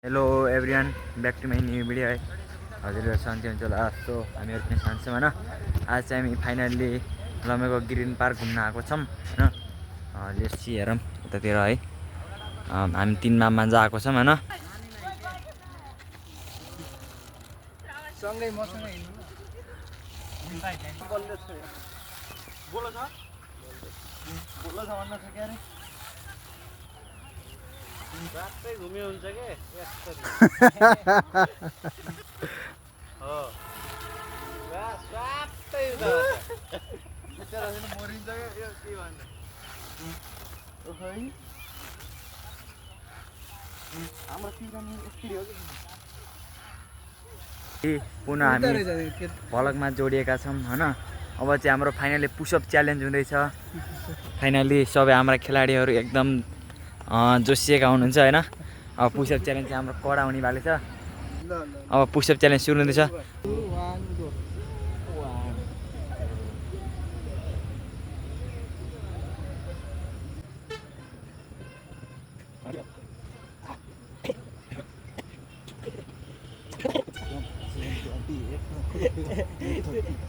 hello everyone back to my new video है हजुरहरू सन्चै हुन्छ होला सो हामीहरू पनि सन्चै होइन आज चाहिँ हामी फाइनल्ली लमेको ग्रिन पार्क घुम्न आएको छौँ होइन लेट्स सी हेरौँ उतातिर है हामी 3 मामा आएको छौँ होइन सँगै मसँग हिँड्नु बोलो छ भन्न छ क्या रे रातै घुम्यो हुन्छ के हो रातै बिचरा मरिन्छ के यो के भन्छ हाम्रो सिजन यस्तै हो कि पुनः हामी भ्लगमा जोडिएका छौँ होइन अब चाहिँ हाम्रो फाइनली पुसअप च्यालेन्ज हुँदैछ फाइनली सबै हाम्रा खेलाडीहरू एकदम जोसिएका हुनुहुन्छ होइन अब पुसअप च्यालेन्ज चाहिँ हाम्रो कडा हुनेवाले छ अब पुसअप च्यालेन्ज सुरु हुँदैछ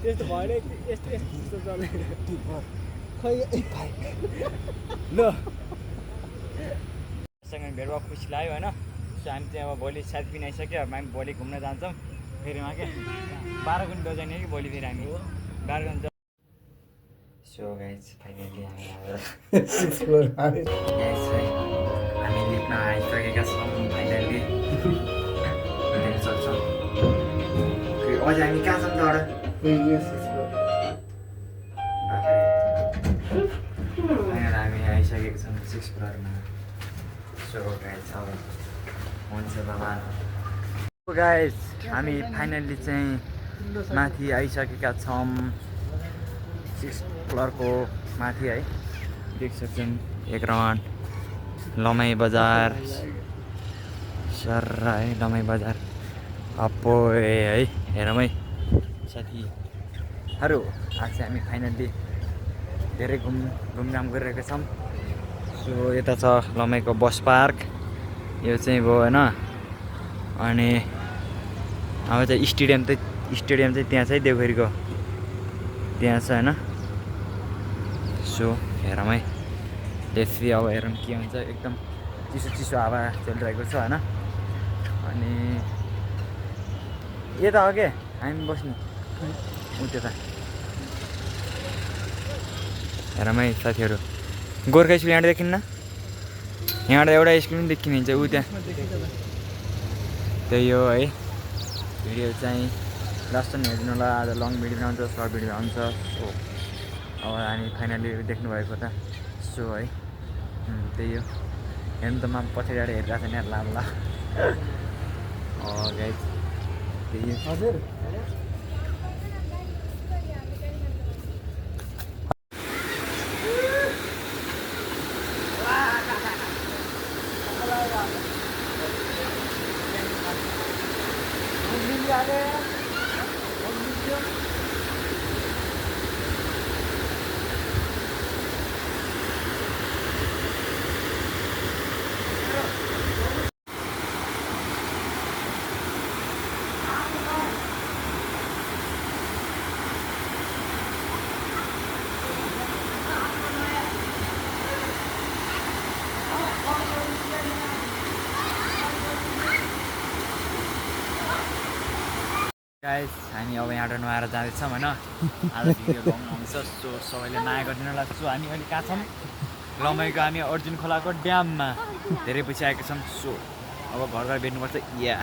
त्यस्तो भएन यस्तो चले खै ल सँग भेट भयो खुसी लाग्यो होइन सो हामी चाहिँ अब भोलि सायद पनि आइसक्यो अब हामी भोलि घुम्न जान्छौँ फेरिमा के 12 गुण बजाउने कि भोलि फेरि हामी 12 गुण सो गाइज फाइनली हामी लिफ्टमा आइसकेका छौँ फाइनली हेर्न सक्छौँ अझै हामी कहाँ छौँ त फाइनल हामी आइसकेको छौँ 6th फ्लोरमा सो गाइज अब हुन्छ भगवान् गाइज हामी फाइनल्ली चाहिँ माथि आइसकेका छौँ 6th फ्लोरको माथि है देख सक्छौँ एक राउन्ड लमाई बजार सर है लमाई बजार अप्पो है हेरौँ है साथीहरू आज चाहिँ हामी फाइनल्ली धेरै घुमघाम गरिरहेका छौँ सो यता छ लमाईको बस पार्क यो चाहिँ भयो होइन अनि अब चाहिँ स्टेडियम चाहिँ त्यहाँ छ है देउखेरीको त्यहाँ छ होइन सो हेरौँ है त्यसै अब हेरौँ के हुन्छ एकदम चिसो हावा चलिरहेको छ होइन अनि यता हो के हामी बस्नु उ त्यता हेरौँ है साथीहरू गोर्खा स्कुल यहाँबाट देखिन्न यहाँबाट एउटा स्कुल पनि देखिन्छ ऊ त्यहाँ त्यही हो है भिडियो चाहिँ लास्टसम्म हेर्नु होला आज लङ भिडियो आउँछ सर्ट भिडियो आउँछ सो अब हामी फाइनली देख्नुभएको त सो है त्यही हो हेर्नु त म पछाडि हेरिरहेको छ नि लामला गाइज त्यही हजुर गाइस हामी अब यहाँबाट नुहाएर जाँदैछौँ होइन आज भिडियो लङ आउँछ सो सबैले माया गरिदिनु होला सो हामी अहिले कहाँ छौँ लमाईको हामी अर्जुन खोलाको ड्याममा धेरै पछि आएका छौँ सो अब घर भेट्नुपर्छ या